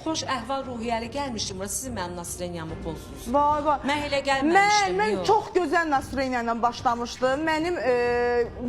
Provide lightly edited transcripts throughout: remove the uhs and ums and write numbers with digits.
Xoş əhval-ruhiyyəli gəlmişdim bura. Sizin mənim nastroyeniyamı pozdunuz. Vay vay. Mən elə gəlməmişdim. Mən yox. çox gözəl nastroyeniya ilə başlamışdım. Mənim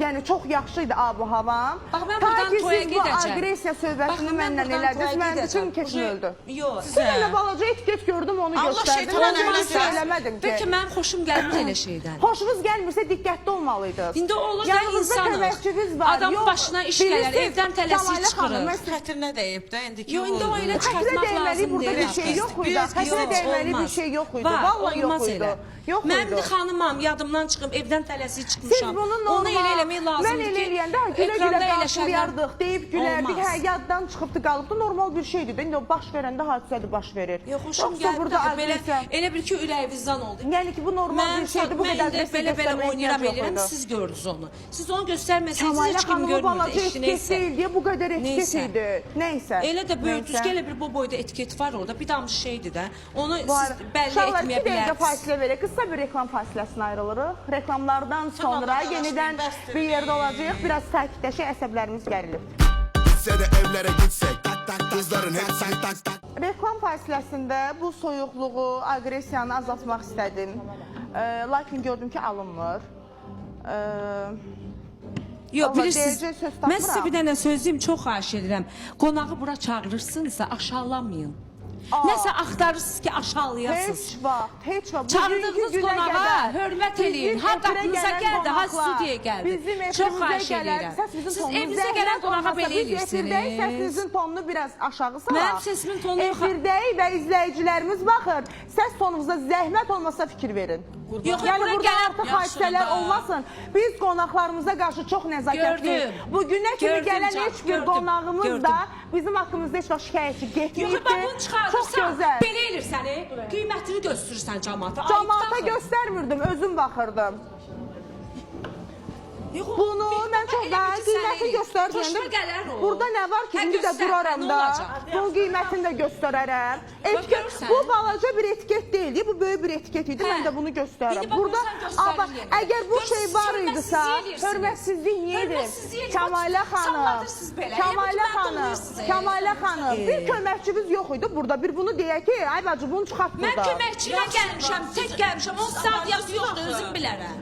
yəni çox yaxşı idi ab-havam. Bax, mən Ta buradan ki toya siz bu gedəcəm. aqressiya söhbətini Baxın, mən mənlə buradan elədiniz, toya mənim bütün gedəcəm. kefim Uje- öldü. Yox. Bir dənə balaca etiket gördüm, onu Allah göstərdim. şeytana Mən bunu nəhlət eləsin. söyləmədim ki. Bəlkə mənim xoşum gəlmir elə şeydən. Xoşunuz gəlmirsə diqqətli olmalıydınız. İndi olur da Yanınızda insanıq. köməkçiniz var. Adamın Yox, başına iş gələr, bilirsiniz, evdən tələsik Kəmalə çıxırıq. xanım, mən sizə Xətrinə dəyib də indiki. Yox, indi o elə Xətrə çıxartmaq dəyməli lazım burada deyil. bir şey yox idi. Biraz Xətrə yox, dəyməli bir olmaz. şey yox idi. Var, Vallahi yox olmaz idi. elə. Yox Mən idi. indi xanımam, yadımdan çıxım, evdən tələsik Siz çıxmışam. bunu normal, Onu elə eləmək lazımdır mən elə ki, eləyəndə hə, gülə-gülə ekranda elə şeylər qarşılayardıq, deyib gülərdik, olmaz. hə, yaddan çıxıbdı, qalıbdı, normal bir şeydir. də. İndi o baş verəndə hadisədir baş verir. Yox, xoşum Yoxsa gəldi. burada Burada belə aqressiya, elə bir ki, ürəyinizdən oldu. yəni ki, bu normal Mən, bir şeydir, bu mən qədər indi aqressiya belə-belə göstərməyə oynayıram, ehtiyac yox eləyirəm, idi. siz gördünüz onu. Siz onu göstərməsəydiniz Kəmalə heç kim xanımı görmürdü. balaca Eşi etiket neysə. deyil deyə bu qədər etiket Neysə. idi. Neysə. Elə də böyük Neysə. düzgə elə bir bu boyda etiket var orada. Bir damcı şeydir də. Onu Var. siz bəlli Uşaqlar, etməyə 2 dəqiqə bilərsiniz. fasilə verək. Qısa bir reklam fasiləsinə ayrılırıq. Reklamlardan sonra qardaşım, yenidən bəsdir. bir yerdə olacağıq. Biraz sakitləşək, əsəblərimiz gərilib. Gitse de evlere gitsek Kızların hepsi tak tak Reklam fasiləsində bu soyuqluğu, aqressiyanı azaltmaq istədim. Lakin gördüm ki, alınmır. Yox, Vallahi bilirsiniz, deyəcək söz mən sizə tapmıram. bir dənə söz deyim, çox xahiş edirəm. Qonağı bura çağırırsınızsa aşağılamayın. Nəsə axtarırsınız ki, aşağılayasınız. Heç vaxt, heç vaxt. Çağırdığınız Bugünkü günə qonağa qədər hörmət bizim eləyin. Ha efirə qapınıza gələn gəldi, ha qonaqlar, studiyaya gəldi. Bizim Çox efirimizə xahiş gələn, edirəm. səsinizin Siz tonunu evinizə zəhmət gələn qonağa olmasa belə Biz efirdəyik, eləyirsiniz. səsinizin tonunu biraz aşağı salaq. Mənim sesimin tonu yuxa- Efirdəyik və izləyicilərimiz baxır. Səs tonunuza zəhmət olmasa fikir verin. Yox, Yəni bura burada gələn- artıq hadisələr da. olmasın. Biz qonaqlarımıza qarşı çox nəzakətliyik. Gördüm. Bugünə kimi Gördüm gələn can, heç bir gördüm, qonağımız gördüm. da bizim haqqımızda heç vaxt şikayətçi Yox, getməyibdir. bax bunu Çox çıxarırsan, gözəl. belə elirsən, qiymətini göstərirsən camaata. Camaata Ayıbdır axı. göstərmirdim, özüm baxırdım. Yox, Bunu bir mən dəfə çox elə daha bil ki, sən qiyməti eləyir. göstərdim. Xoşuna gələr o. Burada nə var ki, Hə, indi də göstər, hə, duraram nə da. olacaq? Bunun qiymətini də göstərərəm. Etiket, görürsən. bu balaca bir etiket deyildi, bu böyük bir etiket idi. Hə. Mən də bunu göstərirəm. İndi bax, Burada sən göstərir amma yenə. əgər bu Görürsünüz, şey var idisə, hörmətsizlik eləyirsiniz. hörmətsizlik niyə edir? Hörmətsizlik eləyir. Kəmalə xanım, Salladırsınız belə. Elə Kəmalə bu ki, mən xanım, doluyursunuz, Kəmalə xanım, bir köməkçiniz yox idi burada. Bir bunu deyək ki, ay bacı bunu çıxart Mən burada. köməkçi ilə gəlmişəm, tək gəlmişəm. 10 saat yazı yoxdur, özüm bilərəm.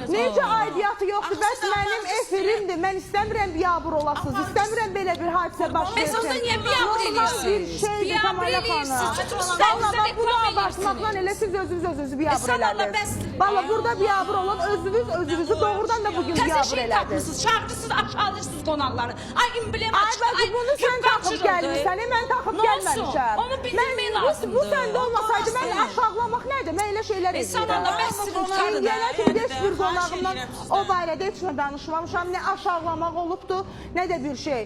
Necə aidiyyatı yoxdur? Axı Bəs siz mənim aparıcısınız. efirimdir. Mən istəmirəm biabır olasınız. İstəmirəm belə bir hadisə baş Bəs versin. onda niyə biabır Normal bir eləyirsiniz? şeydir Biabır Kəmalə eləyirsiniz, xanım. tutursunuz, Valla əlinizə bax bunu reklam abartmaqla eləyirsiniz. elə siz özünüz özünüzü biabır Sən Allah elədiniz. bəsdir. Valla burada biabır olan özünüz özünüzü doğrudan da bugün Təzə biabır şey elədiniz. tapmısınız, çağırırsınız, aşağılayırsınız qonaqları. Ay emblema Ay çıxdı, bacı ay bunu sən hüqqa taxıb açırıldı. gəlmirsən, mən taxıb Nə olsun? gəlməmişəm. Onu bildirmək Mən- Bu lazımdır. səndə olmasaydı mən aşağılamaq nədir? Mən elə şeylər E, sən edirəm. Allah bəsdir, qurtarın. İndiyənə kimi heç bir Xahiş qonağımdan edirəm o sizdən. barədə heç nə danışmamışam. Nə aşağılamaq olubdu, nə də bir şey.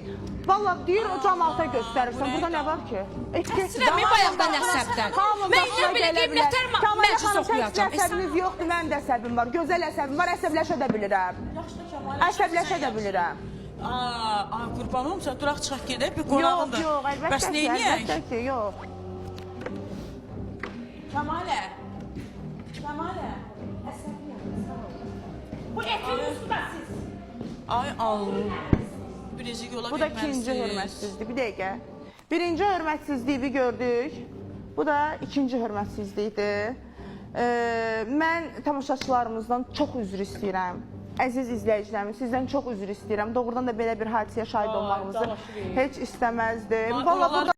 Vallahi deyir o camaata göstərirsən. Burada nə var ki? Etiketdir. Kəsdirəm, bayaqdan əsəbdən. Hamının Mən başına ilə belə gələ qeybə bilər. nətər Kəmalə məclis xanım, tək oxuyacam. E, sən- əsəbiniz yoxdur, mənim də əsəbim var. Gözəl əsəbim var, əsəbləşə də bilirəm. Əsəbləşə də bilirəm. Aa, aa, qurban olum sən duraq çıxaq gedək bir Yox, qonağındır. yox, əlbəttə Bəs ki, neyniyək? əlbəttə ki, yox. Kəmalə. Kəmalə. Bu etin üstü də siz. Ay Allah. Birinci yola Bu da ikinci hörmətsizlik. Bir dəqiqə. Birinci hörmətsizliyi gördük. Bu da ikinci hörmətsizlikdir. Mən tamaşaçılarımızdan çox üzr istəyirəm. Əziz izləyicilərimiz, sizdən çox üzr istəyirəm. Doğrudan da belə bir hadisəyə şahid olmağımızı heç istəməzdim. Ay, Vallahi oralar burada